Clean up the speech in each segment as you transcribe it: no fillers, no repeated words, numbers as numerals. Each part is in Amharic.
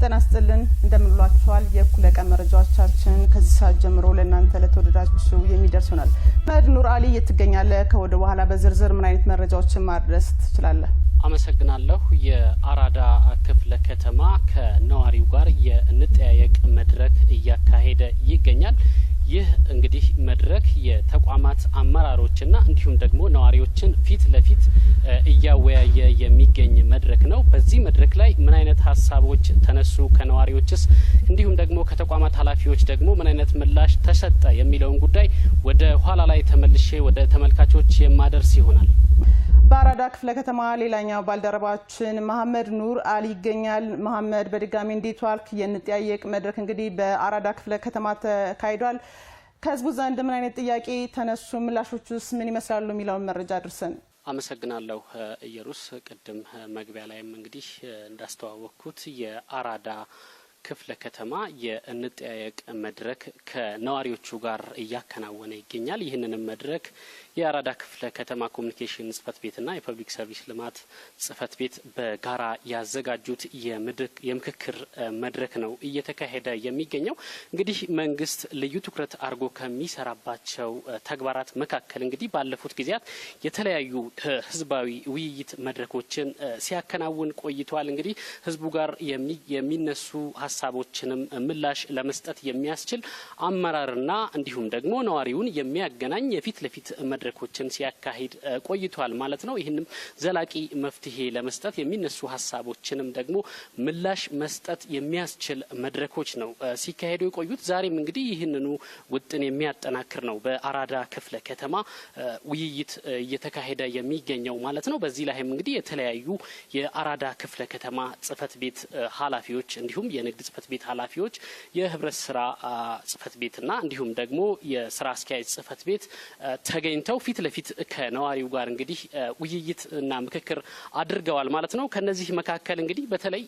ጤና ይስጥልን፣ እንደምን ውላችኋል። የእኩለ ቀን መረጃዎቻችን ከዚህ ሰዓት ጀምሮ ለእናንተ ለተወደዳችሁ የሚደርስ ይሆናል። መድ ኑር አሊ የት ትገኛለህ? ከወደ በኋላ በዝርዝር ምን አይነት መረጃዎችን ማድረስ ትችላለህ? አመሰግናለሁ። የአራዳ ክፍለ ከተማ ከነዋሪው ጋር የእንጠያየቅ መድረክ እያካሄደ ይገኛል። ይህ እንግዲህ መድረክ የተቋማት አመራሮችና እንዲሁም ደግሞ ነዋሪዎችን ፊት ለፊት እያወያየ የሚገኝ መድረክ ነው። በዚህ መድረክ ላይ ምን አይነት ሀሳቦች ተነሱ፣ ከነዋሪዎችስ እንዲሁም ደግሞ ከተቋማት ኃላፊዎች ደግሞ ምን አይነት ምላሽ ተሰጠ የሚለውን ጉዳይ ወደ ኋላ ላይ ተመልሼ ወደ ተመልካቾች የማደርስ ይሆናል። በአራዳ ክፍለ ከተማ ሌላኛው ባልደረባችን መሀመድ ኑር አሊ ይገኛል። መሀመድ፣ በድጋሚ እንዴት ዋልክ? የእንጠያየቅ መድረክ እንግዲህ በአራዳ ክፍለ ከተማ ተካሂዷል። ከህዝቡ ዘንድ ምን አይነት ጥያቄ ተነሱ፣ ምላሾቹስ ምን ይመስላሉ የሚለውን መረጃ አድርሰን። አመሰግናለሁ ኢየሩስ። ቅድም መግቢያ ላይም እንግዲህ እንዳስተዋወቅኩት የአራዳ ክፍለ ከተማ የእንጠያየቅ መድረክ ከነዋሪዎቹ ጋር እያከናወነ ይገኛል። ይህንንም መድረክ የአራዳ ክፍለ ከተማ ኮሚኒኬሽን ጽህፈት ቤትና የፐብሊክ ሰርቪስ ልማት ጽህፈት ቤት በጋራ ያዘጋጁት የምክክር መድረክ ነው እየተካሄደ የሚገኘው። እንግዲህ መንግስት ልዩ ትኩረት አድርጎ ከሚሰራባቸው ተግባራት መካከል እንግዲህ ባለፉት ጊዜያት የተለያዩ ህዝባዊ ውይይት መድረኮችን ሲያከናውን ቆይቷል። እንግዲህ ህዝቡ ጋር የሚነሱ ሀሳቦችንም ምላሽ ለመስጠት የሚያስችል አመራርና እንዲሁም ደግሞ ነዋሪውን የሚያገናኝ የፊት ለፊት መድረኮችን ሲያካሂድ ቆይቷል ማለት ነው። ይህንም ዘላቂ መፍትሄ ለመስጠት የሚነሱ ሀሳቦችንም ደግሞ ምላሽ መስጠት የሚያስችል መድረኮች ነው ሲካሄዱ የቆዩት። ዛሬም እንግዲህ ይህንኑ ውጥን የሚያጠናክር ነው በአራዳ ክፍለ ከተማ ውይይት እየተካሄደ የሚገኘው ማለት ነው። በዚህ ላይም እንግዲህ የተለያዩ የአራዳ ክፍለ ከተማ ጽህፈት ቤት ኃላፊዎች እንዲሁም የንግድ ጽህፈት ቤት ኃላፊዎች፣ የህብረት ስራ ጽህፈት ቤትና እንዲሁም ደግሞ የስራ አስኪያጅ ጽህፈት ቤት ተገኝተው ፊት ለፊት ከነዋሪው ጋር እንግዲህ ውይይት እና ምክክር አድርገዋል ማለት ነው። ከነዚህ መካከል እንግዲህ በተለይ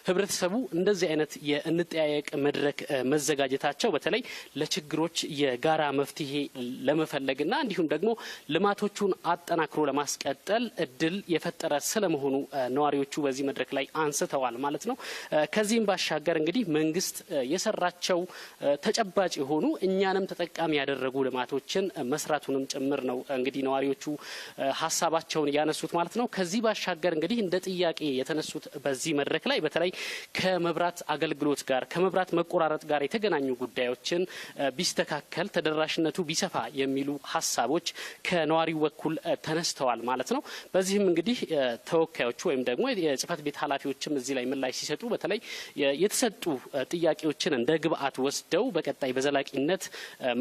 ህብረተሰቡ እንደዚህ አይነት የእንጠያየቅ መድረክ መዘጋጀታቸው በተለይ ለችግሮች የጋራ መፍትሄ ለመፈለግና እንዲሁም ደግሞ ልማቶቹን አጠናክሮ ለማስቀጠል እድል የፈጠረ ስለመሆኑ ነዋሪዎቹ በዚህ መድረክ ላይ አንስተዋል ማለት ነው። ከዚህም ባሻገር እንግዲህ መንግስት የሰራቸው ተጨባጭ የሆኑ እኛንም ተጠቃሚ ያደረጉ ልማቶችን መስራቱንም ጭምር ነው እንግዲህ ነዋሪዎቹ ሀሳባቸውን ያነሱት ማለት ነው። ከዚህ ባሻገር እንግዲህ እንደ ጥያቄ የተነሱት በዚህ መድረክ ላይ በተለይ ከመብራት አገልግሎት ጋር፣ ከመብራት መቆራረጥ ጋር የተገናኙ ጉዳዮችን ቢስተካከል፣ ተደራሽነቱ ቢሰፋ የሚሉ ሀሳቦች ከነዋሪው በኩል ተነስተዋል ማለት ነው። በዚህም እንግዲህ ተወካዮቹ ወይም ደግሞ የጽህፈት ቤት ኃላፊዎችም እዚህ ላይ ምላሽ ሲሰጡ በተለይ የተሰጡ ጥያቄዎችን እንደ ግብአት ወስደው በቀጣይ በዘላቂነት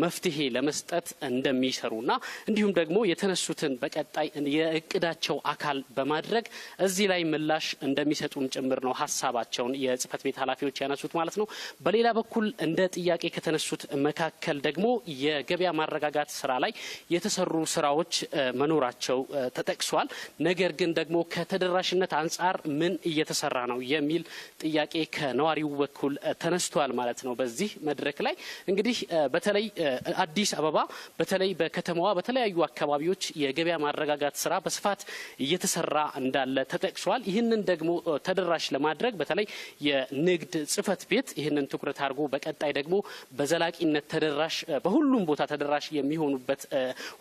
መፍትሄ ለመስጠት እንደሚሰሩና እንዲሁም ደግሞ የተነሱትን በቀጣይ የእቅዳቸው አካል በማድረግ እዚህ ላይ ምላሽ እንደሚሰጡም ጭምር ነው ሀሳባቸውን የጽህፈት ቤት ኃላፊዎች ያነሱት ማለት ነው። በሌላ በኩል እንደ ጥያቄ ከተነሱት መካከል ደግሞ የገበያ ማረጋጋት ስራ ላይ የተሰሩ ስራዎች መኖራቸው ተጠቅሷል። ነገር ግን ደግሞ ከተደራሽነት አንጻር ምን እየተሰራ ነው የሚል ጥያቄ ከነዋሪው በኩል ተነስቷል ማለት ነው። በዚህ መድረክ ላይ እንግዲህ በተለይ አዲስ አበባ በተለይ በከተማዋ በተለያዩ አካባቢዎች የገበያ ማረጋጋት ስራ በስፋት እየተሰራ እንዳለ ተጠቅሷል። ይህንን ደግሞ ተደራሽ ለማድረግ በተለይ የንግድ ጽህፈት ቤት ይህንን ትኩረት አድርጎ በቀጣይ ደግሞ በዘላቂነት ተደራሽ፣ በሁሉም ቦታ ተደራሽ የሚሆኑበት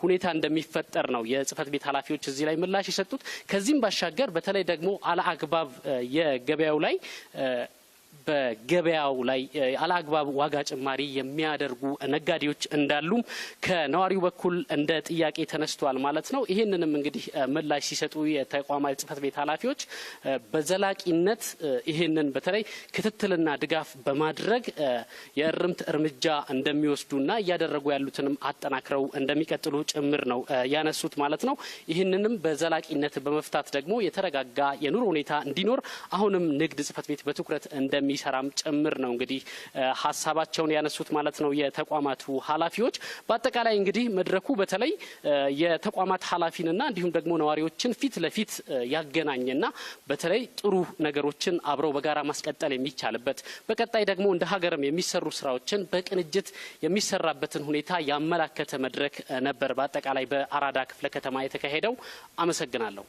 ሁኔታ እንደሚፈጠር ነው የጽህፈት ቤት ኃላፊዎች እዚህ ላይ ምላሽ የሰጡት። ከዚህም ባሻገር በተለይ ደግሞ አለአግባብ የገበያው ላይ በገበያው ላይ አላግባብ ዋጋ ጭማሪ የሚያደርጉ ነጋዴዎች እንዳሉም ከነዋሪው በኩል እንደ ጥያቄ ተነስቷል ማለት ነው። ይህንንም እንግዲህ ምላሽ ሲሰጡ የተቋማት ጽህፈት ቤት ኃላፊዎች በዘላቂነት ይህንን በተለይ ክትትልና ድጋፍ በማድረግ የእርምት እርምጃ እንደሚወስዱና እያደረጉ ያሉትንም አጠናክረው እንደሚቀጥሉ ጭምር ነው ያነሱት ማለት ነው። ይህንንም በዘላቂነት በመፍታት ደግሞ የተረጋጋ የኑሮ ሁኔታ እንዲኖር አሁንም ንግድ ጽህፈት ቤት በትኩረት እንደሚሰራም ጭምር ነው እንግዲህ ሀሳባቸውን ያነሱት ማለት ነው የተቋማቱ ኃላፊዎች። በአጠቃላይ እንግዲህ መድረኩ በተለይ የተቋማት ኃላፊንና እንዲሁም ደግሞ ነዋሪዎችን ፊት ለፊት ያገናኘና በተለይ ጥሩ ነገሮችን አብረው በጋራ ማስቀጠል የሚቻልበት፣ በቀጣይ ደግሞ እንደ ሀገርም የሚሰሩ ስራዎችን በቅንጅት የሚሰራበትን ሁኔታ ያመላከተ መድረክ ነበር በአጠቃላይ በአራዳ ክፍለ ከተማ የተካሄደው። አመሰግናለሁ።